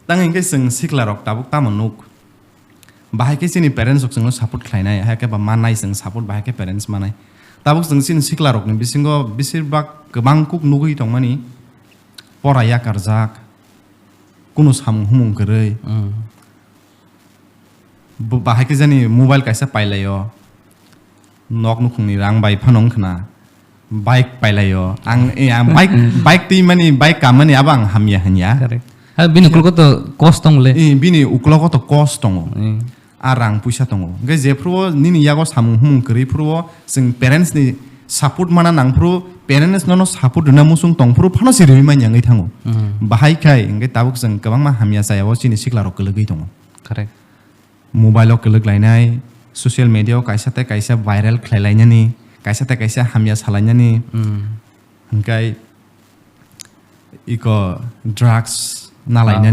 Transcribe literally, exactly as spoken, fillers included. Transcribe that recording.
Tang hingke chwng sikla rok tabuk tamo nuk. Bahai khe chini parents rok chwngno support khlainai, hai khe ba manai chwng support, bahai khe parents manai. Tabuk chwng chini sikla rokni bisingo bisir bak kwbang kuk nugui tongmani, pora yakarjak, kunu samung humung kwrwi. Mm. Bo bahai khe jani mobile kaisa pailaio, nok nukhungni rang bai phano wngkhna, bike pailaio. Ang, eh, ang bike, bike twi mani, bike kamani abo ang hamya hanya. Correct. Ha, bini uklogo to cost tong le. Eh, bini uklogo to cost tongo. Mm. A rang puisa tongo. Hingke jephru o nini yago samung humung kwrwi phru o chwng parents ni support mana nang phru, parents nono support rwna muchung tong phru phano se rwui manya wngwi thango. Mm. Bahai khai hingke tabuk chwng kwbangma hamya chaya o chini sikla rok kwlwgwi tongo. Correct. Mobile o kwlwk lainai, social media o kaisa tei kaisa viral khlai lainani, kaisa tei kaisa hamya salainani. Mm. Hingkai iko drugs nalainani.